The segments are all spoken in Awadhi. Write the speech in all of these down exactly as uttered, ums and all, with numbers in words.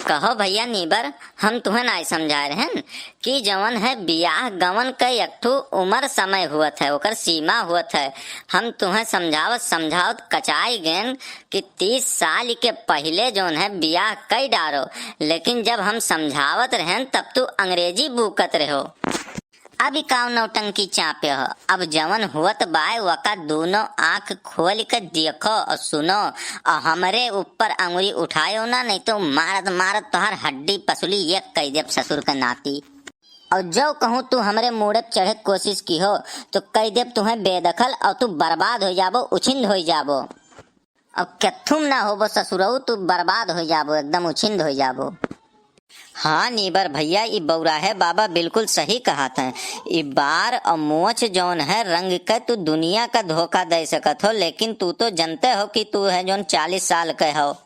कहो भइया नीबर, हम तुहें नाई समझाए रहन कि जवन है बियाह गवन के एक ठो उमर समय हुअत है, ओकर सीमा हुअत है। हम तुहें समझावत समझावत कचाई गेन कि तीस साल के पहिले जौन है बियाह कई डारो, लेकिन जब हम समझावत रहन तब तू अंग्रेजी बूकत रहो। अब ई काव नौटंकी चापे हो? अब जवन होत बाय वका दोनों आँख खोल के देखो और सुनो, और हमरे ऊपर अंगुरी उठायो ना, नहीं तो मारत मारत तोहर हड्डी पसुली एक कई देब ससुर के नाती। और जो कहूँ तू हमरे मूड़े पे चढ़े के कोशिश की हो तो कई देब तुहें बेदखल और तू बर्बाद हो जाबो, उछिंद हो जाबो। अब केथुम ना होबो ससुरऊ, तू बर्बाद हो जाबो, एकदम उछिंद हो जाबो। हाँ नीबर भइया, ई बौराहे बाबा बिल्कुल सही कहत हैं। ई बार और मोछ जौन है रंग के तू दुनिया का धोखा दे सकत हो, लेकिन तू तो जनते हो कि तू है जौन चालीस साल के हो।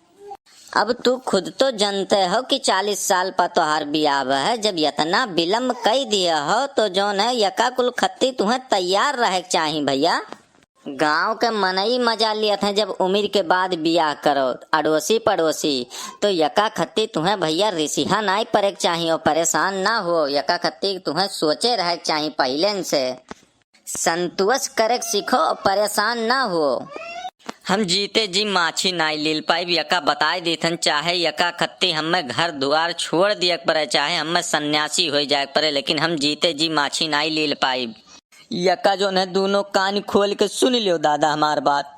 अब तू खुद तो जनते हो कि चालीस साल पर तोहार बियाह है। जब इतना विलम्ब कई दिया हो तो जौन है यका कुल खत्ती तुहें तैयार रहे के चाही भइया। गाँव के मनई मजा लियत हैं जब उमिर के बाद बियाह करो, अड़ोसी पड़ोसी। तो यका खत्ती तुहें भइया रिसिहा नाई परे के चाही और परेशान ना हो। यका खत्ती तुहें सोचे रहे के चाही पहिले से। संतोष करे के सीखो और परेशान ना हो। हम जीते जी माछी नाई लील पाइब, यका बताए दीथन, चाहे यका खत्ती हमें घर दुआर छोड़ दिए के पड़े, चाहे हमें सन्यासी हो जाए के पड़े, लेकिन हम जीते जी माछी नाई लील पाइब। यका जौन है दोनों कान खोल के सुन लियो दादा हमार बात।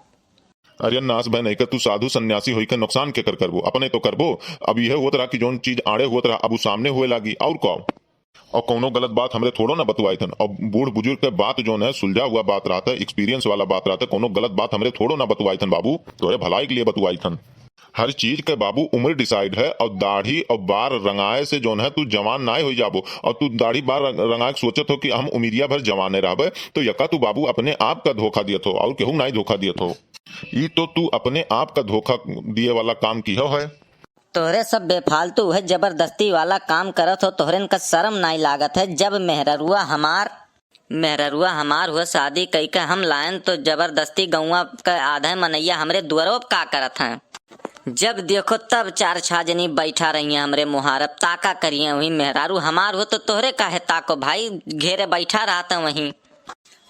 अरे नास भय नहीं के तू साधु सन्यासी होई के नुकसान के कर करबो, अपने तो करबो। अब यह होत रहा कि जौन चीज आड़े होत रहा अब उ सामने हुए लागी और का। और कौनो गलत बात हमरे थोड़ो ना बतुआई थन। और बूढ़ बुजुर्ग के बात जौन है सुलझा हुआ बात रहता है, एक्सपीरियंस वाला बात रहता है, कौनो गलत बात हमरे थोड़ो ना बतुआई थन बाबू, तोरे भलाई के लिए बतुआई थन। हर चीज के बाबू उम्र डिसाइड है, और दाढ़ी और बार रंगाए से जौन है तू जवान नाय हो जाबो, और तू दाढ़ी बार रंग-, रंगाए के सोचत हो कि हम उमिरिया भर जवाने रहबे, तो यका तू बाबू अपने आप का धोखा दियत हो और केहू नाय धोखा दियत हो। ई तो तू अपने आप का धोखा दिए वाला काम किहो है। तोहरे सब बेफालतू है जबरदस्ती वाला काम करत हो, तोहरेन का शर्म नाय लागत है। जब मेहररुआ हमार मेहररुआ हमार हुआ शादी कई के हम लायन तो जबरदस्ती गौवा के आधे मनैया हमरे दुआरो पे का करत हैं। जब देखो तब चार छह जनी बैठा रही हैं हमरे मुहारब, ताका करिए वही मेहरारू हमार हो तो तोहरे काहे ताको भाई, घेरे बैठा रहत हैं वहीं।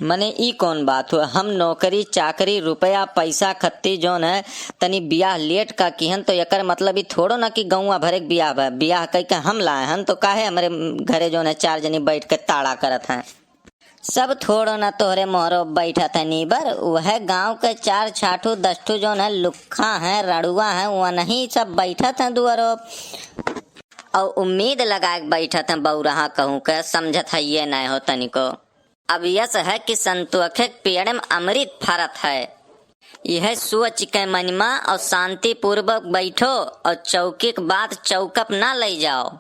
मने ई कौन बात हो, हम नौकरी चाकरी रुपया पैसा खत्ती जौन है तनी बियाह लेट का किहन तो एकर मतलब ई थोड़ो ना कि गौवा भरे के बियाह बा, बियाह कई के हम लाए हन तो काहे हमरे घरे जौन है चार जनी बैठ के ताड़ा करत हैं। सब थोड़ो ना तोहरे मोहरो बैठत है नीबर, वह गांव के चार छाठू दस ठू जौन है लुक्खा हैं, रड़ुआ हैं, वनही सब बैठत हैं दुआरो। और उम्मीद लगा के बैठत हैं बौरहा कहूँ के, समझत है ये नाय हो तनिको। अब यस है कि संतोखे के पेड़ में अमृत फरत है। यह सोच के मनमा और शांति पूर्वक बैठो और चौकी के बात चौकप ना ले जाओ।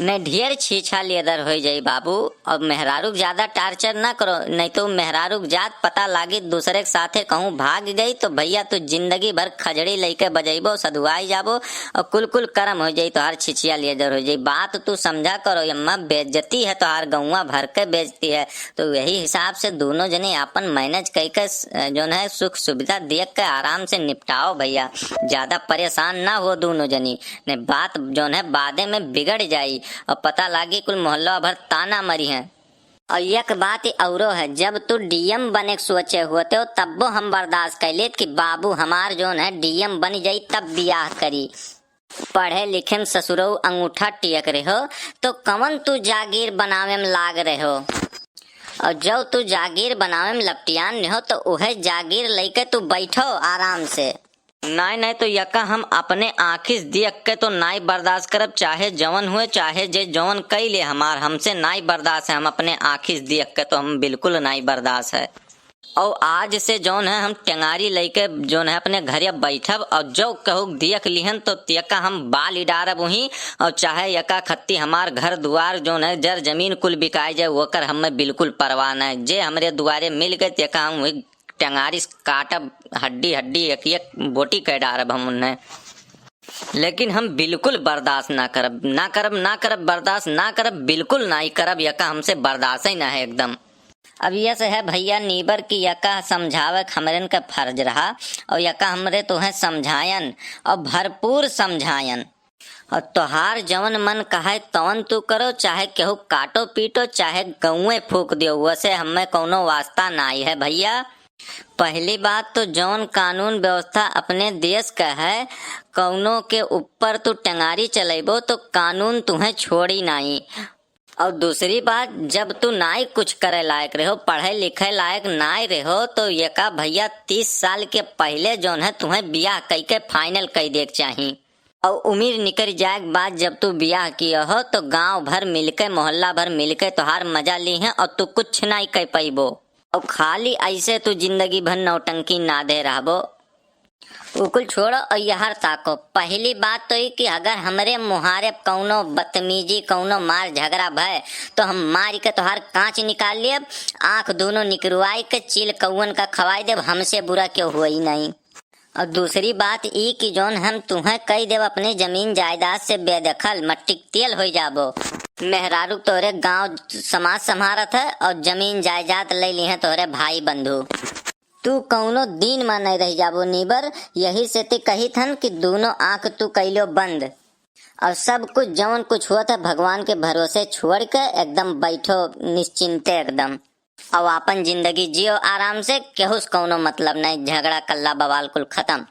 नहीं ढेर छीछा लेदर हो जाई बाबू। अब मेहरारू के ज्यादा टार्चर ना करो, नहीं तो मेहरारू के जात पता लागी दूसरे के साथे कहूँ भाग गई तो भैया तू जिंदगी भर खजड़ी लेके बजैबो, सधुआई जाबो और कुल कुल करम हो जाई, तोहार छिछिया लेदर हो जाई। बात तू समझा करो, अम्मा बेइज्जती है तोहार, गौवा भर के बेइज्जती है। तो यही हिसाब से दोनों जने आपन मैनेज कई के स-, जौन है सुख सुविधा देख के आराम से निपटाओ भैया, ज्यादा परेशान ना हो दोनों जनी। ने बात जौन है बादे में बिगड़ जाई और पता लागी कुल मोहल्ला भर ताना मरी हैं। और एक बात औरो है, जब तू डीएम बने के सोचे होते हो तब्बो हम बर्दाश्त कर लेत कि बाबू हमार जौन है डीएम बन जाई तब बियाह करी। पढ़े लिखे में ससुरऊ अंगूठा टियक रहो तो कवन तू जागीर बनावे में लाग रहो। और जब तू जागीर बनावे में लपटियान रहो तो उहे जागीर लेके तू बैठो आराम से। नाय, नाय, तो यका हम अपने आँखी से देख के तो नाय बर्दाश्त करब, चाहे जवन हुए, चाहे जे जवन कई ले हमार, हमसे नाय बर्दाश्त है, हम अपने आँखी से देख के तो हम बिल्कुल नाय बर्दाश्त है। और आज से जौन है हम टेंगारी लेके जौन है अपने घरे बैठब और जो कहू देख लिहन तो तेका हम बाल ही डारब वहीं। और चाहे यका खत्ती हमार घर दुआर जौन है जर जमीन कुल बिकाए जाए, ओकर हमें बिल्कुल परवाह न है। जे हमरे दुआरे मिल गए तेका हम वही टेंगारी से काटब, हड्डी हड्डी एक एक बोटी कर डारब हम उन्हें। लेकिन हम बिल्कुल बर्दाश्त ना करब, ना करब, ना करब, बर्दाश्त ना करब, बिल्कुल ना ही करब, यका हमसे बर्दाश्त ही ना है एकदम। अब यस है भैया नीबर कि यका समझावे के हमरन का फर्ज रहा और यका हमरे तोहें समझायन और भरपूर समझायन। और तोहार जवन मन कहे तवन तू करो, चाहे केहू काटो पीटो, चाहे गौवे फूक दियो, वसे हमें कौनो वास्ता नाई है भैया। पहली बात तो जौन कानून व्यवस्था अपने देश का है, कौनो के ऊपर तू टंगारी चलेबो तो कानून तुहें छोड़ी नाई। और दूसरी बात, जब तू नाई कुछ करे लायक रहो, पढ़े लिखे लायक नाई रहो, तो ये का भैया, तीस साल के पहले जौन है तुहें बियाह कई के final कई दे के चाही। और उम्र निकल जाए के बाद जब तू बियाह किया हो, तो गांव भर मिलके, मोहल्ला भर मिलके तोहार मजा ली हैं और तू कुछ नाई कह पाइबो। और खाली ऐसे तू जिंदगी भर नौटंकी ना दे रहबो। उ कुल छोड़ो और यहर ताको। पहली बात तो ई कि अगर हमरे मुहारे कौनो बदतमीजी, कौनो मार झगड़ा भय, तो हम मार के तोहार कांच निकाल लेब, आंख दोनों निकरवाई के चील कौवन का खवाई देब, हमसे बुरा क्यों हुई नहीं। और दूसरी बात ई कि जौन हम तुहें कई देब अपने जमीन जायदाद से बेदखल, मट्टी के तेल हो जाबो। मेहरारू तोरे गांव समाज संभारत है और जमीन जायदाद ले ली है तोरे भाई बंधु। तू कौनो दिन मा नहीं रह जाबो नीबर, यही से ते कही थन कि दोनों आंख तू कैलो बंद। और सब कुछ जौन कुछ हुआ था भगवान के भरोसे छोड़ के एकदम बैठो निश्चिंते एकदम। और अपन जिंदगी जियो आराम से, केहू से कौनो मतलब नहीं, झगड़ा कल्ला बवाल कुल खत्म।